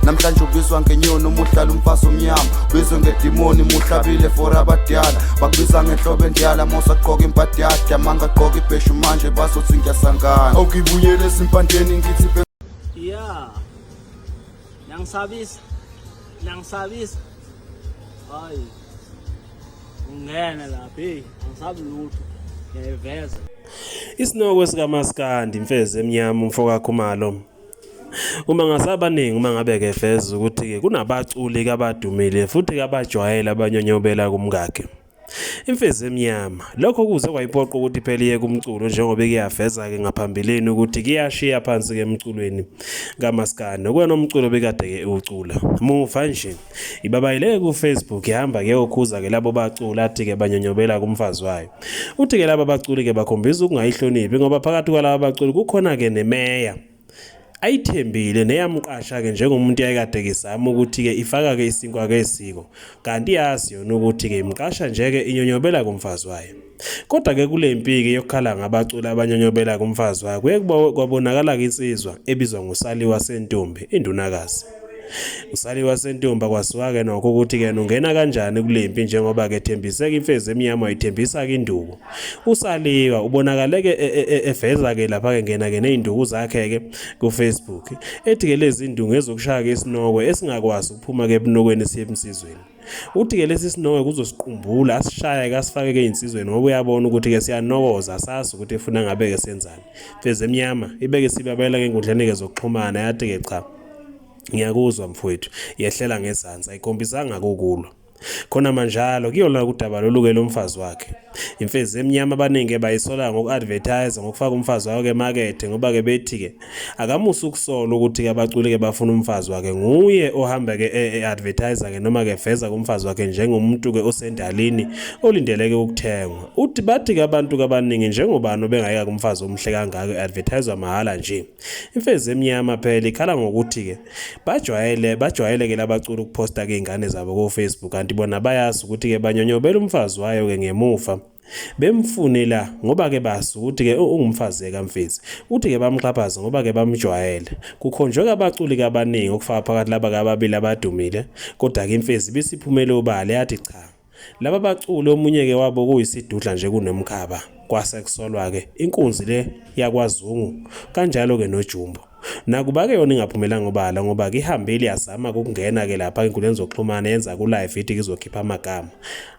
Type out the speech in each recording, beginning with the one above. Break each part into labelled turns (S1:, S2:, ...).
S1: Namhlanje ubizwa ngenyoni uma uhlala umfazi omnyama, ubizwe ngedimoni muhlabile for abadala. Bakubiza ngenhlobo endala mosagqoka imbadada, mangagqoka ibheshu manje bazothi ngiyasangana. Awukibuyele ezimpandeni ngithi
S2: Yeah. Nangisabisa. Nangisabisa. Hayi. Ungena lapha, hey, angisabi lutho. Ngiyayiveza.
S3: Isinoko sikaMaskandi imfezi emnyama umfo kaKhumalo. Uma ngasabaningi uma ngabe ke veza ukuthi ke kunabaculi kabadumile futhi kabajwayele abanyonyobela kumkakhe. Imfezi emnyama. Lokho kuze kwayipoqa ukuthi phela iye kumculo njengoba kuyaveza-ke ngaphambilini ukuthi kuyashiya phansi-ke emculweni kaMaskandi okuwena umculo bekade-ke ewucula. Muva nje ibabayile ku-Facebook ihamba kuyokhuza-ke labo baculi athi-ke banyonyobela kumfazi wayo. Uthi-ke laba baculi-ke bakhombisa ukungayihloniphi ngoba phakathi kwalaba baculi kukhona-ke nemeya ayithembile neyamqasha-ke njengomuntu yayekade kizama ukuthi-ke ifaka-ke isinkwa-ke esiko kanti yazi yona ukuthi-ke imqasha nje-ke inyonyobela kumfazi wayo. Kodwa-ke kule mpi-ke yokukhala ngabaculi abanyonyobela kumfazi wayo kuye kwabonakala-ke insizwa ebizwa ngoSaliwa Sentombi indunakazi. USaliwa Sentombi akwaziwa-ke nokho ukuthi-ke yena ungena kanjani kule mpi njengoba-ke ethembiseka imfezi emnyama wayithembisa-ke induku. USaliwa ubonakale-ke e, e, e, eveza-ke lapha-ke ngena-ke ney'nduku zakhe-ke kuFacebook ethi-ke lezi nduku ngezokushaya-ke isinokwe esingakwazi ukuphuma-ke ebunokweni siye emsizweni. Uthi-ke lesi sinokwe kuzosiqumbula asishaye-ke asifake-ke ey'nsizweni ngoba uyabona ukuthi-ke siyanokoza asazi ukuthi efuna ngabe-ke senzani. Mfezi emnyama ibeke sibabela-ke enkundleni-ke zokuxhumana yathi-ke cha ngiyakuzwa mfowethu yehlela ngezansi ayikhombisanga kukulwa. Khona manjalo kuyona kudaba lolu-ke lomfazi wakhe. Imfezi emnyama abaningi bayisola ngoku-advertise ngokufaka umfazi wakhe emakethe ngoba-ke bethi-ke akamusa ukusola ukuthi-ke abaculi-ke bafuna umfazi wakhe nguye ohamba-ke e-advertise-ke noma-ke eveza kumfazi wakhe njengomuntu-ke osendalini olindeleke ukuthengwa. Uthi bathi-ke abantu-ke abaningi njengobani obengayeka kumfazi omuhle kangaka e-advertise mahhala nje. Imfezi emnyama phela ikhala ngokuthi-ke bajwayele bajwayele-ke labaculi ukuphosta-ke iy'ngane zabo ko-Facebook kanti bona bayazi ukuthi-ke banyonyobela umfazi wayo-ke ngemuva bemfune la ngoba-ke bazi ukuthi-ke ungumfazi kamfezi uthi-ke bamxhaphaza ngoba-ke bamjwayele kukhonjwe-ke abaculi-ke abaningi okufaka phakathi laba-ke ababili abadumile kodwa-ke imfezi ibisiphumele obala yathi cha Laba baculi omunye-ke wabo kuyisidudla nje kunomkhaba, kwase kusolwa-ke inkunzi le yakwaZungu, kanjalo-ke noJumbo. Nakuba-ke yona ingaphumelanga obala ngoba-ke ihambile yazama ukungena-ke lapha enkundleni zokuxhumana yenza ku-live ithi izokhipha amagama.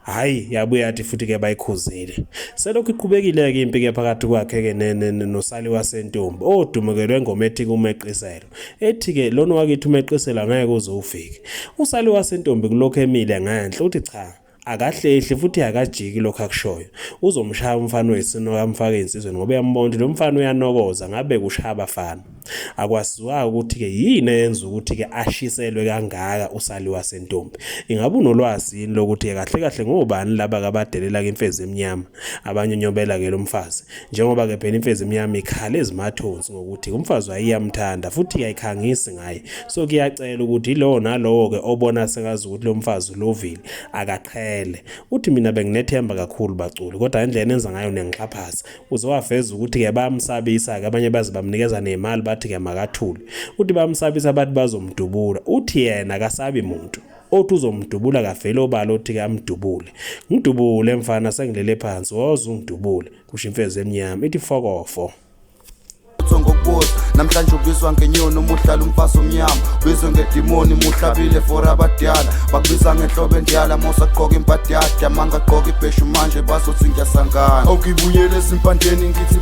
S3: Hhayi yabuye yathi futhi-ke bayikhuzile. Selokhu iqhubekile-ke impi-ke phakathi kwakhe-ke noSali waseNtombi odumukelwe ngoma ethi kumeqiselo. Ethi-ke lona wakithi umeqisela ngeke uze ufike. Usali wasentombi kulokhu emile ngenhla uthi cha akahlehli futhi akajiki lokhu akushoyo. Uzomshaya umfana wesinoka amfake insizweni ngoba uyambona ukuthi lo mfana uyanokoza ngabe kushaya abafana. Akwaziwa ukuthi-ke yini eyenza ukuthi-ke ashiselwe kangaka usali wasentombi. Ingabe unolwazi yini lokuthi-ke kahle kahle ngobani laba kabadelela-ke imfezi emnyama abanyonyobela-ke lo mfazi. Njengoba-ke phela imfezi emnyama ikhala ezimathonsi ngokuthi umfazi wayo iyamthanda futhi ayikhangisi ngaye. So kuyacela ukuthi yilowo nalowo-ke obona sengazi ukuthi lo mfazi ulovile akaqhele. Uthi mina benginethemba kakhulu baculi kodwa indlela enenza ngayo niyangixhaphaza. Uze waveza ukuthi-ke bayamsabisa-ke abanye baze bamnikeza nemali bathi-ke makathule. Uthi bayamsabisa bathi bazomdubula. Uthi yena akasabi muntu. Othi uzomdubula kavele obala othi-ke amdubule. Ngidubule mfana sengilele phansi woza ungidubule kusho imfezi emnyama ithi fokofo.
S1: Ngokubuza namhlanje ubizwa ngenyoni uma uhlala umfazi omnyama ubizwe ngedimoni muhlabile for abadala bakubiza ngenhlobo endala mosagqoka imbadada mangagqoka ibheshu manje bazothi ngiyasangana awukibuyele ezimpandeni ngithi.